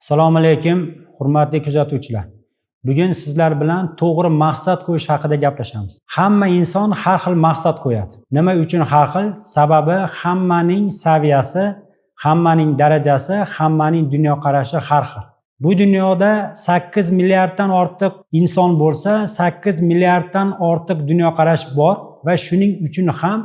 Assalomu alaykum, hurmatli kuzatuvchilar. Bugun sizlar bilan to'g'ri maqsad qo'yish haqida gaplashamiz. Hamma inson har xil maqsad qo'yadi. Nima uchun har xil? Sababi hammaning saviyasi, hammaning darajasi, hammaning dunyoqarashi har xil. Bu dunyoda 8 milliarddan ortiq inson bo'lsa, 8 milliarddan ortiq dunyoqarash bor va shuning uchun ham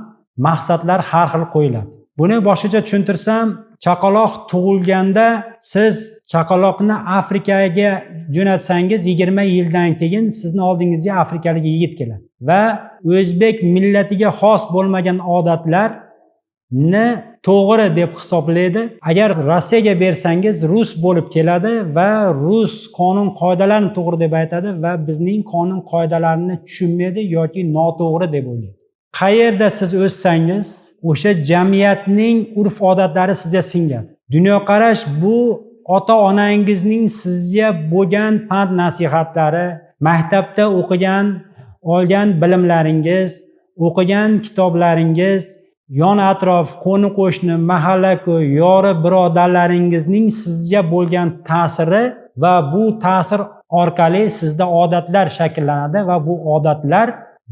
maqsadlar har xil qo'yiladi. Buni boshqacha tushuntirsam, chaqaloq tug'ilganda siz chaqaloqni Afrikaga jo'natsangiz, 20 yildan keyin sizni oldingizga afrikalik yigit keladi va o'zbek millatiga xos bo'lmagan odatlarni to'g'ri deb hisoblaydi. Agar Rossiyaga bersangiz, rus bo'lib keladi va rus qonun qoidalarini to'g'ri deb aytadi va bizning qonun qoidalarini tushunmaydi yoki noto'g'ri deb o'ylaydi. Qayerda siz o'ssangiz, o'sha jamiyatning urf odatlari sizga singadi. Dunyoqarash bu ota onangizning sizga bo'lgan pand nasihatlari, maktabda o'qigan, olgan bilimlaringiz, o'qigan kitoblaringiz, yon atrof, qo'ni qo'shni, mahalla ko'y, yori birodarlaringizning sizga bo'lgan ta'siri va bu ta'sir orqali sizda odatlar shakllanadi va bu odatlar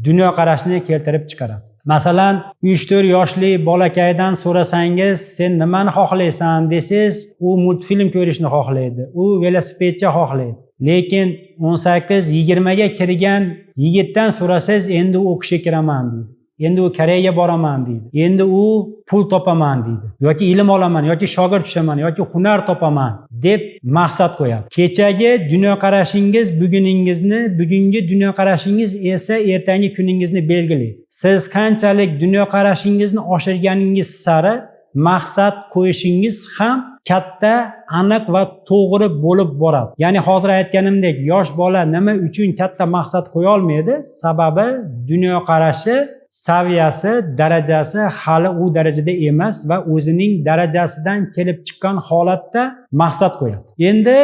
dunyoqarashni keltirib chiqaradi. Masalan, 3-4 yoshli bolakaydan so'rasangiz, "Sen nimani xohlaysan?" desangiz, u multfilm ko'rishni xohlaydi, u velosipedcha xohlaydi. Lekin 18-20 ga kirgan yigitdan so'rasangiz, endi u o'qishga kiraman deydi, endi u Koreyaga boraman deydi, endi u pul topaman deydi yoki ilm olaman yoki shogird tushaman yoki hunar topaman deb maqsad qo'yadi. Kechagi dunyoqarashingiz buguningizni, bugungi dunyoqarashingiz esa ertangi kuningizni belgilaydi. Siz qanchalik dunyoqarashingizni oshirganingiz sari maqsad qo'yishingiz ham katta, aniq va to'g'ri bo'lib boradi. Ya'ni hozir aytganimdek, yosh bola nima uchun katta maqsad qo'ya olmaydi? Sababi dunyoqarashi, saviyasi, darajasi hali u darajada emas va o'zining darajasidan kelib chiqqan holatda maqsad qo'yadi. Endi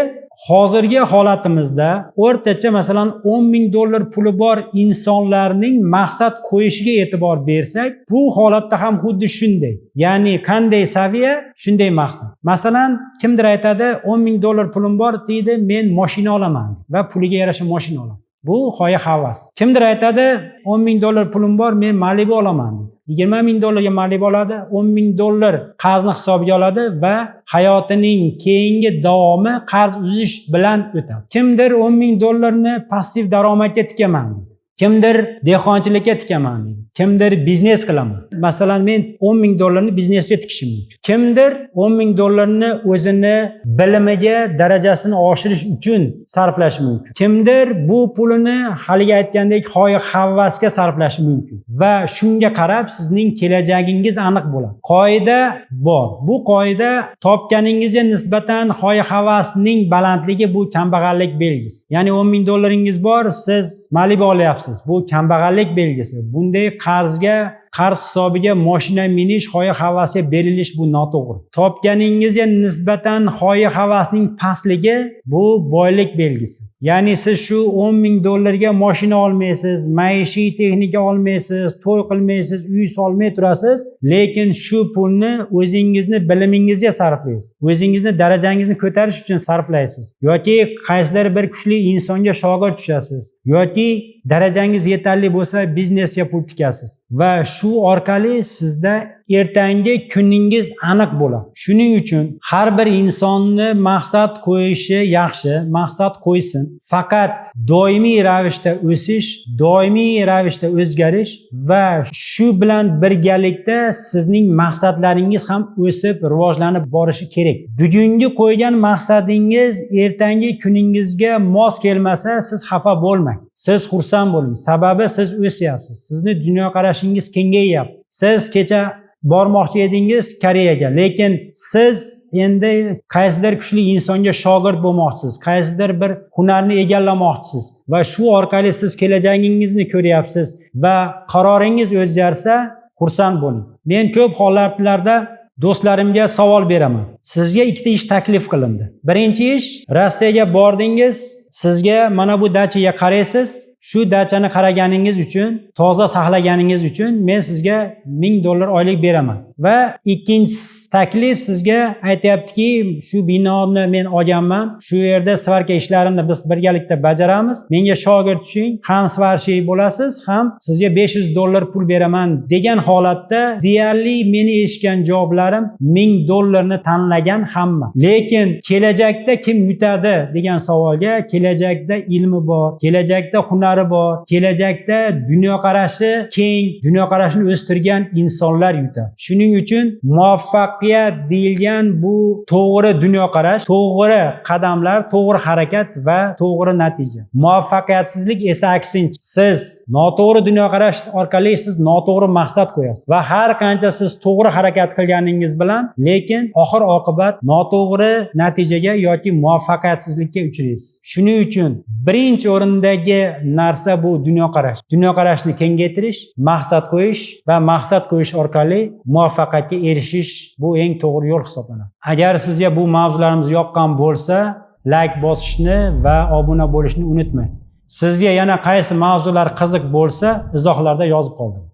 hozirgi holatimizda o'rtacha, masalan, 10 ming dollar puli bor insonlarning maqsad qo'yishiga e'tibor bersak, bu holatda ham xuddi shunday. Ya'ni qanday saviya, shunday maqsad. Masalan, kimdir aytadi, 10 ming dollar pulim bor deydi, men moshina olaman va puliga yarasha moshina oladi. Bu hoyu havas. Kimdir aytadi, 10 ming dollar pulim bor, men Malibu olaman deydi. 20 ming dollarga Malibu oladi, 10 ming dollar qarzni hisobga oladi va hayotining keyingi davomi qarz uzish bilan o'tadi. Kimdir 10 ming dollarni passiv daromadga tikaman deydi. Kimdir dehqonchilikka tikaman deydi. Kimdir biznes qilaman. Masalan, men 10 ming dollarni biznesga tikishim mumkin. Kimdir 10 ming dollarni o'zini bilimiga, darajasini oshirish uchun sarflashi mumkin. Kimdir bu pulini haligi aytgandek hoyu havasga sarflashi mumkin. Va shunga qarab sizning kelajagingiz aniq bo'ladi. Qoida bor. Bu qoida: topganingizga nisbatan hoyu havasning balandligi bu kambag'allik belgisi. Ya'ni 10 ming dollaringiz bor, siz Malibu olyapsiz. Bu kambag'allik belgisi. Bunday qarzga, qarz hisobiga moshina minish, hoyu havasga berilish bu noto'g'ri. Topganingizga nisbatan hoyu havasning pastligi bu boylik belgisi. Ya'ni siz shu 10 ming dollarga moshina olmaysiz, maishiy texnika olmaysiz, to'y qilmaysiz, uy solmay turasiz, lekin shu pulni o'zingizni bilimingizga sarflaysiz. O'zingizni darajangizni ko'tarish uchun sarflaysiz yoki qaysidir bir kuchli insonga shogird tushasiz yoki darajangiz yetarli bo'lsa, biznesga pul tikasiz va shu orqali sizda ertangi kuningiz aniq bo'ladi. Shuning uchun har bir insonni maqsad qo'yishi yaxshi, maqsad qo'ysin. Faqat doimiy ravishda o'sish, doimiy ravishda o'zgarish va shu bilan birgalikda sizning maqsadlaringiz ham o'sib, rivojlanib borishi kerak. Bugungi qo'ygan maqsadingiz ertangi kuningizga mos kelmasa, siz xafa bo'lmang. Siz xursand bo'ling. Sababi siz o'syapsiz. Sizni dunyoqarashingiz kengayyapti. Siz kecha bormoqchi edingiz Koreyaga, lekin siz endi qaysidir kuchli insonga shogird bo'lmoqchisiz, qaysidir bir hunarni egallamoqchisiz va shu orqali siz kelajagingizni ko'ryapsiz va qaroringiz o'zgarsa, xursand bo'ling. Men ko'p holatlarda do'stlarimga savol beraman. Sizga ikkita ish taklif qilindi. Birinchi ish: Rossiyaga bordingiz, sizga mana bu dachaga qaraysiz, shu dachani qaraganingiz uchun, toza saqlaganingiz uchun men sizga 1000 dollar oylik beraman. Va ikkinchi taklif sizga aytyaptiki, shu binoni men olganman, shu yerda svarka ishlarini biz birgalikda bajaramiz, menga shogird tushing, ham сварщик bo'lasiz, ham sizga 500 dollar pul beraman degan holatda, deyarli meni eshitgan javoblarim 1000 dollarni tanlagan hamma. Lekin kelajakda kim yutadi degan savolga, kelajakda ilmi bor, kelajakda hunari bor, kelajakda dunyoqarashi keng, dunyoqarashini o'stirgan insonlar yutadi. Shuning uchun muvaffaqiyat deyilgan bu to'g'ri dunyoqarash, to'g'ri qadamlar, to'g'ri harakat va to'g'ri natija. Muvaffaqiyatsizlik esa aksincha, siz noto'g'ri dunyoqarash orqali siz noto'g'ri maqsad qo'yasiz va har qancha siz to'g'ri harakat qilganingiz bilan, lekin oxir oqibat noto'g'ri natijaga yoki muvaffaqiyatsizlikka uchraysiz. Shuning uchun birinchi o'rindagi narsa bu dunyoqarash, dunyoqarashni kengaytirish, maqsad qo'yish va maqsad qo'yish orqali muvaffaqiyatga erishish, bu eng to'g'ri yo'l hisoblanadi. Agar sizga bu mavzularimiz yoqqan bo'lsa, layk bosishni va obuna bo'lishni unutmang. Sizga yana qaysi mavzular qiziq bo'lsa, izohlarda yozib qoldiring.